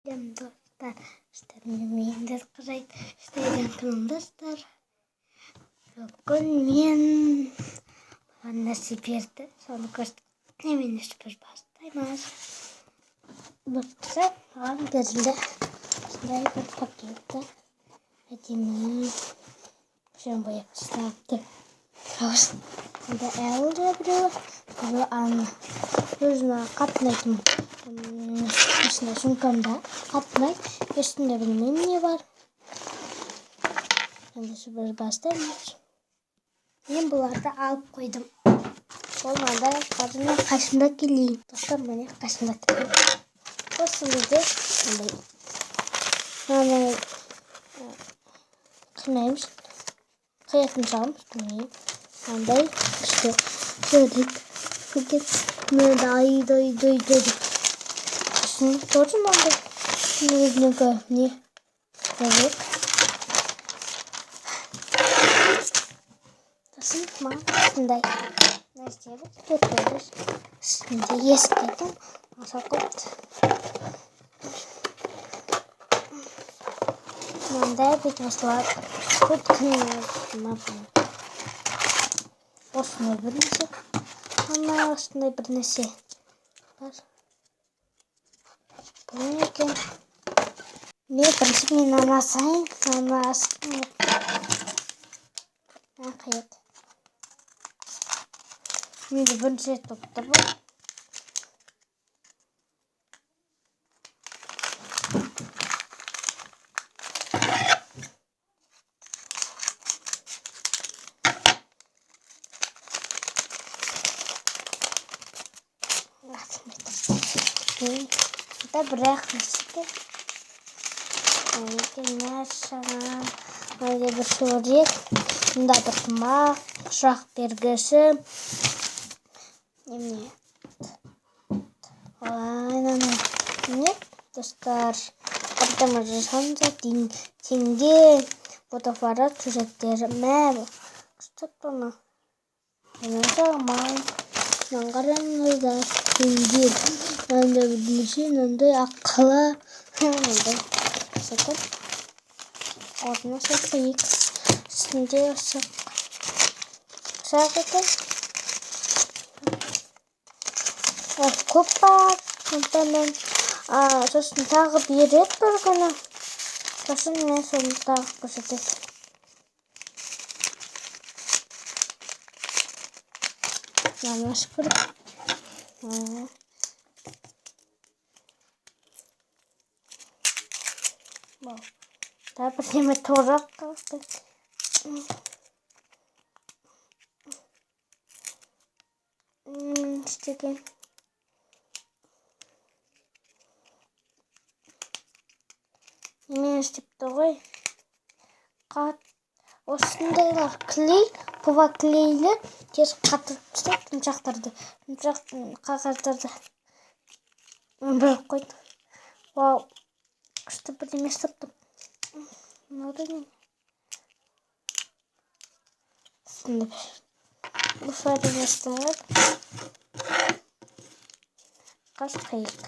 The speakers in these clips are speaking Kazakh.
Сәлем достар, сіздермен мен Қызайт, сіздердің каналымдасыздар. Бүгін мен маған нәрсе берді, соны көрсетемін. Біз бастаймыз. Бірінші маған берілді осындай бір пакетті, әдемі жөн бояп тастапты. Мында Элла біреуі, біреуі Анна. Өзіме қатты ұнайтын осындай сумкамда қатты ұнайды. Үстінде білмеймін не бар. Ендеше біз бастаймыз. Мен бұларды алып қойдым. Болмады, қазір мен қасымда келейін. Достар, міне қасымда келейін. Осы кезде мындай мынаны қимаймыз. Қиятын шығармыз, білмеймін. Мынандай күшті сурет. Пакет мынандай айды айды айды деп. Сосын тоже мынандай өзінікі не жазып. Сосын маған осындай нәрсе төртеуі үстінде есік екен. Салып қойыпты. Мынандай бүйтіп осылар көп осындай бір нәрсе. Ана осындай бір нәрсе бар. Бұл не екен? Мен бірінші мен анасайын, анасы қияды. Менде бірінші рет болып тұр бұл. Да бірақ нәрсе екен. Мәссаған. Мынандай бір сурет. Мында бір тымақ, құшақ бергісі. Немене? Ой, не? Достар, бірдеме жасаңыздар, теңге, фотоаппарат суреттері. Мә, күшті бұны. Мынаны қараңыздар, теңге. Мынандай бір нәрсе, мынандай ақ қала. Мынандай нәрсе. Орнына салып қояйық. Үстінде осы ұшақ екен. Көп бар. Сондықтан мен сосын тағы береді бір күні. Сосын мен соны тағы көрсетемін. Мынаны ашып көрейік. Да, бірдеме торақ қалды. Істеген. Немен істепті ғой? Осындайлар клей, пова клейлі тез қатырып тастайды тұмшақтарды. Тұмшақ қағаздарды. Бөліп қойды. Вау, күшті бірдеме таптым. Мынау да не? Осындай бір. Осылай ғой. Қас қиық.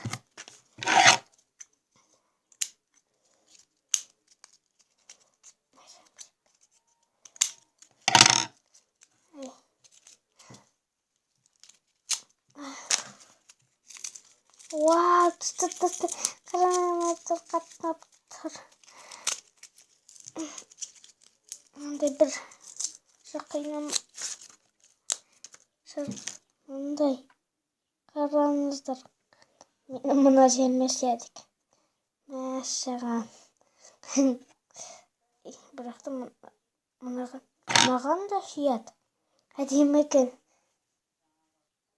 Вау, түсті, түсті. Қараңыздар, қатынап тұр. Мынандай бір жақайнам. Мындай. Қараңыздар. Менің мына жеріме сияды екен. Мәссаған. Бірақ та мынаған да сияды. Әдемі екен.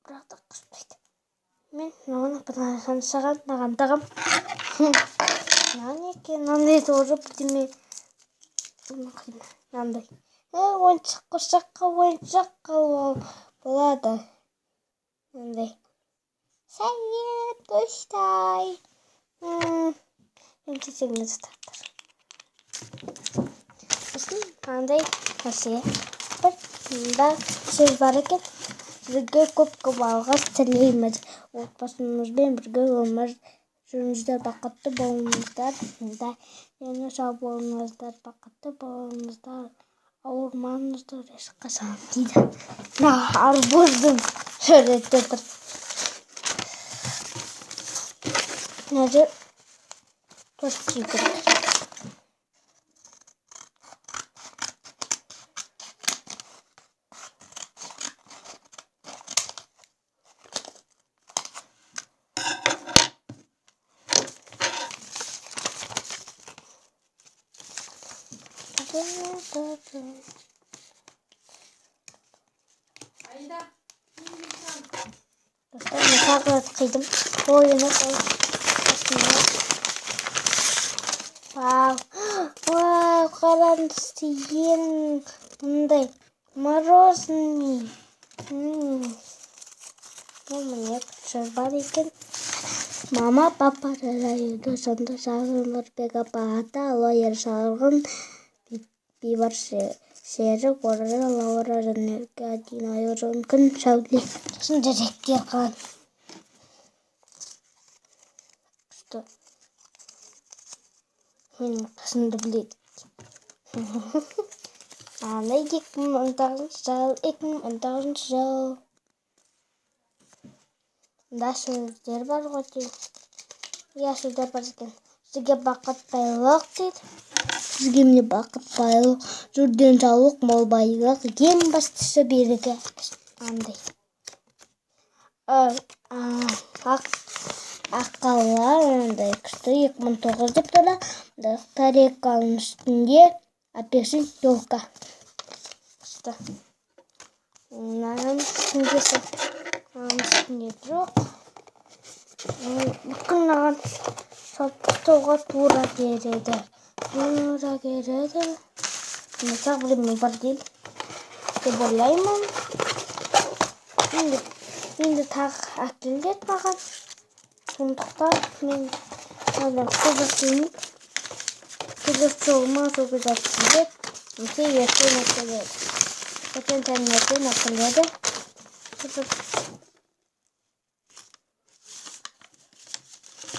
Бірақ та қыспайды. Мен мынаны мынаған саған мынаған тағам. Мына не екен? Мынандай тоже бірдеме. Мынандай. Ойыншық қосаққа ойыншық алып болады. Мынандай. Сәлем, достар. Сосын мынандай нәрсе. Бір мында сөз бар екен. Сізге көп-көп алғыс тілейміз. Отбасымызбен бірге өмір Жүріңіздер, бақытты болыңыздар. Дені сау болыңыздар, бақытты болыңыздар. Ауырмаңыздар ешқашан дейді. Мына арбуздың суреті тұр. Мына жер торт жеу керек. Аида. Достар, мен тағы рет қидым. Ой, емес, ол астында. Вау, вау, қараңызшы, ең мындай мороженый. Бұл міне күші бар екен. Мама, папа, жарайды, сонда шағын Нұрбек апа, ата, Алла, Шарғын, Бейбарыс, Серік, Орал, Лаура, Жанерке, Адина, Айырын, Күн, Сәуле. Сосын деректер қалады. Күшті. Менің қасымды біледі. Ана 2019 жыл, 2019 жыл. Мында сөздер бар ғой деймін. Иә, сөздер бар екен. Сізге бақыт, байлық дейді. Сізге міне бақыт, байлық, зор денсаулық, мол байлық, ең бастысы береке. Андай. Аққалар андай күшті 2009 деп тұр. Мында тарелканың үстінде апельсин, елка. Күшті. Мынаның үстінде, мынаның үстінде жоқ. Бүкіл мынаған салып тастауға тура келеді. Тура келеді. Мына тағы біреу бар дейді деп ойлаймын. Енді тағы әкеледі маған. Сондықтан мен мынадан көп әкелмейді. Келесі жолы ма, сол кезде алып келеді. Немесе ертең әкеледі. Ертең таңертең әкеледі.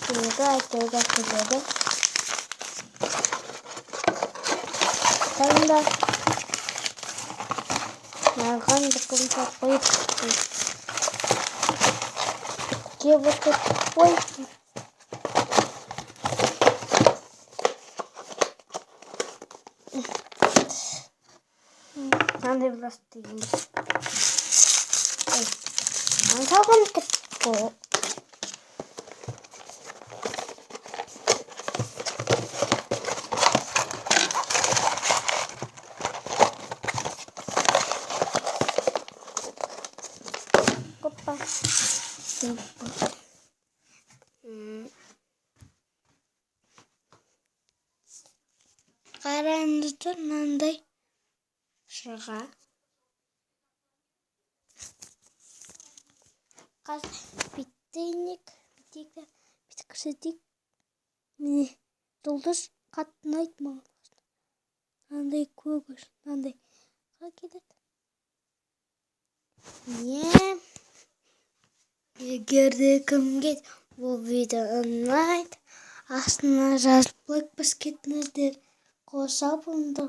Күніге әйтеуір әкеледі. Таңда маған бүкіл қойып кеп отыр. Ой. Мынандай пластик. Ой. Аңсаған кетті. Опа. Қараңыздар, мынандай шырға. Қазір бүйтейік, бүйтейік, бүйтіп көрсетейік. Міне, жұлдыз қатты ұнайды маған. Мынандай көк, мынандай келеді. Не? Егер де кімге бұл видео ұнайды, астына жазып лайк басып кетіңіздер. Қоса бұнда.